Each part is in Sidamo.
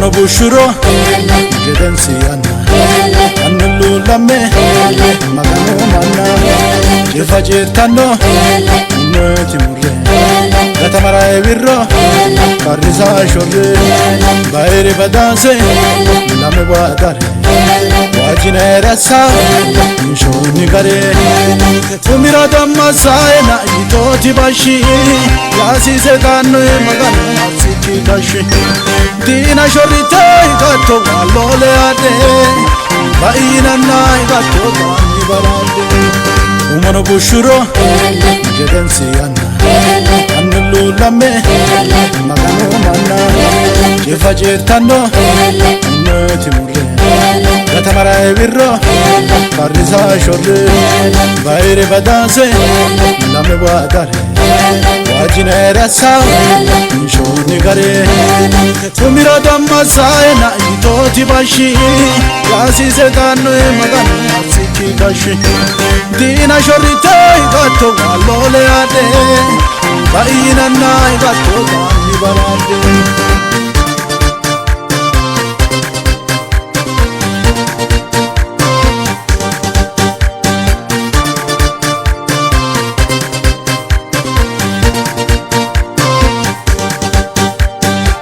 Umono bushshuro gedensi yanna annu luulamme Maganu manna cifa ciirtanno hunnooti murre gatamara wirro qarrisa shorre bayiri badaase lame waadare waajjineeressa inshoonni gare umira dammasaayena yitooti bashshi yaasiise daannoe Maganu assichi gashshi diina shorrite higatto waalloole adhe bainanna higatto taanni baraadhe umono bushshuro gedensi yanna annu luulamme Maganu manna cifa ciirtanno hunnooti murre gatamara wirro qarrisa shorre bayiri badaase lame waadare waajjineeressa inshoonni gare umira dammasaayena yitooti bashshi yaasiise daannoe Maganu assichi gashshi diina shorrite higatto waalloole adhe bainanna higatto taanni baraadhe.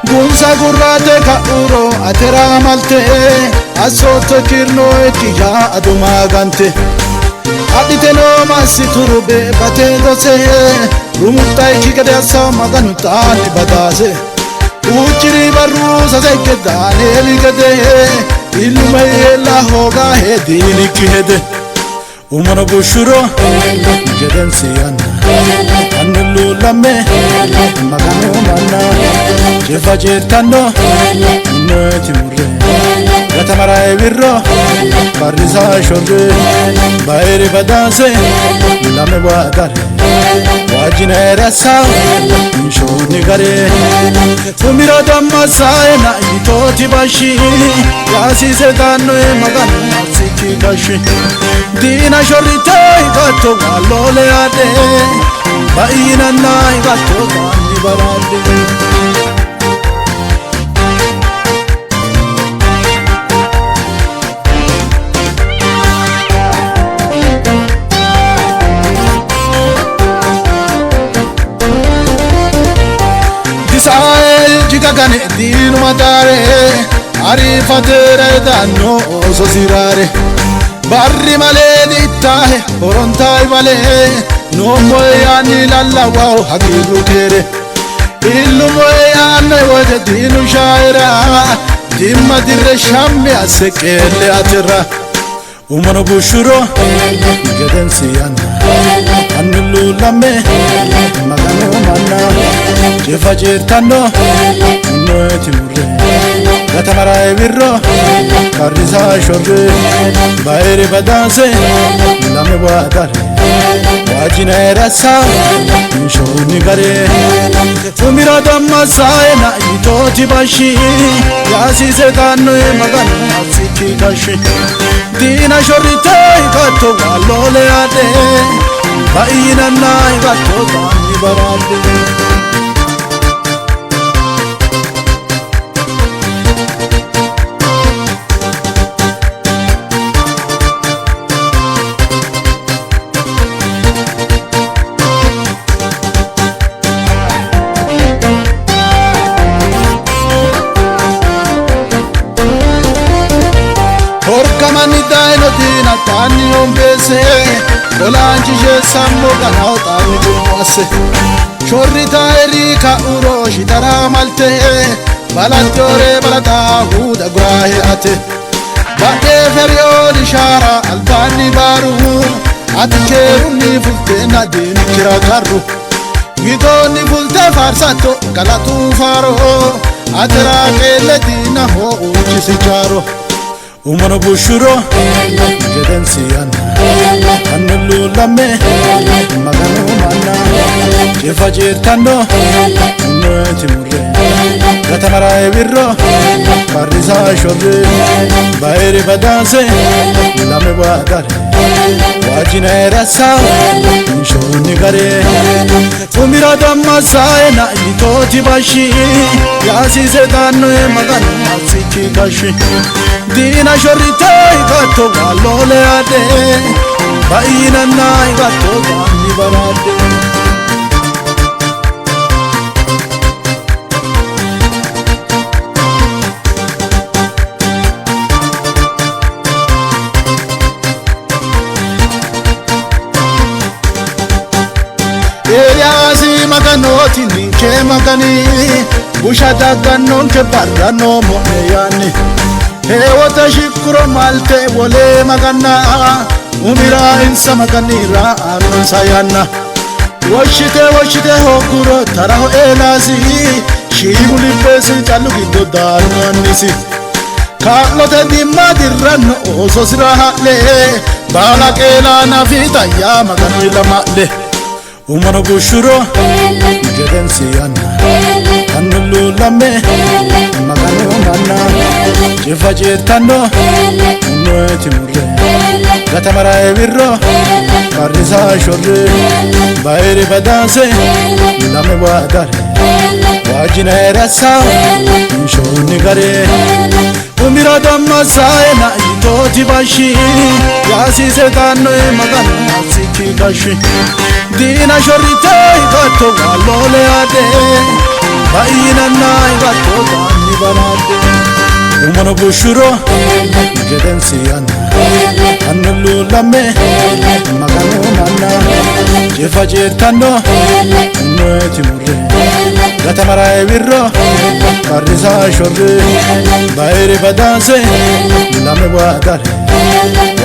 Gunsa gurraate ka'uro atera malte assootto kirno ekkiya aduma gante adhiteno massituru beebbate dose rumuxxa ikki gede assa Maganu xaanni badaase huucciri barru sase ikke Daanieeli gede illume hooga diinikki hede umono bushshuro gedensi yanna annu luulamme Maganu manna cifa ciirtanno hunnooti murre gatamara wirro qarrisa shorre bayiri badaase lame waadare waajjineeressa inshoonni gare umira dammasaayena yitooti bashshi yaasiise daannoe Maganu assichi gashshi diina shorrite higatto waalloole adhe bainanna higatto taanni baraadhe. Disaa'el jiga gane diinuma daare ariifateera daanno oso siraare barri malee diittaahe horontaay malee noommoe yaanni lallawaahu hagiirru keere illumoe yaanne woyte diinu shaayira dimma dirre shammi asse qeelle atira umono bushshuro gedensi yanna annu luulamme Maganu manna cifa ciirtanno hunnooti murre gatamara wirro qarrisa shorre bayiri badaase lame waadare waajjineeressa inshoonni gare umira dammasaayena yitooti bashshi yaasiise daannoe Maganu assichi gashshi diina shorrite higatto waalloole adhe bainanna higatto taanni baraadhe. Horkamanni daayino diina taanni hombeesse olaanchishe sammo ganaho xaanni gummo asse shorrita eri ka'uro shitara malte balattiyoore balaxaa huuda guraahe ate badhee feriyooni shaara albaanni baaru ati keerunni fulteenna diinikkira qarru widoonni fulte faarsatto galatuu faaro atera qeelle diina hoo uuchisi jaaro umono bushshuro gedensi yanna annu luulamme Maganu manna cifa ciirtanno hunnooti murre gatamara wirro qarrisa shorre bayiri badaase lame waadare. Waajjinayira shoonni gare umira dammasaye naitooti bashshi yaasiise daannoe maganu assichi gashshi diina shorrite higatto waalloole adhe ba'inanna higatto gaanni baraadde. Eeliyaasi maganooti ninke magani busha daggannonke barra noommo'ne yaanni heewote shikkuro malte wole maganna umira insa maganira aannonsa yanna woshshite woshshite hoogguro taraho Eelaasi shiimu libbesi callu giddo daaru annisi kaa'lote dimma dirranno oososira ha'le baala qeelaana fiixayya maganu ilama'le umono bushshuro gedensi yanna annulluulamme maganu manna cifa ciirtanno unnoeti murre gatamara wirro qarrisa shorre bayiri badaase lame waadare waajjinayirassa shoonni gare umira dammasaye naitooti bashshi yaasiise daannoe maganu assichi gashshi diina shorrite higatto waalloole adhe ba'inanna higatto gaanni baraadde umono bushshuro gedensi yanna annulluulamme maganu manna cifa ciirtanno unnoeti murre gatamara wirro qarrisa shorre bayiri badaase lame waadare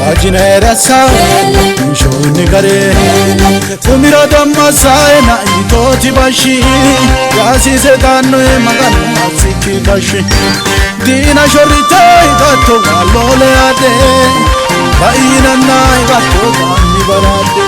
waajjinayirassa shoonni gare umira dammasaye naitooti bashshi yaasiise daannoe maganu assichi gashshi diina shorrite higatto waalloole adhe ba'inanna higatto gaanni baraadde.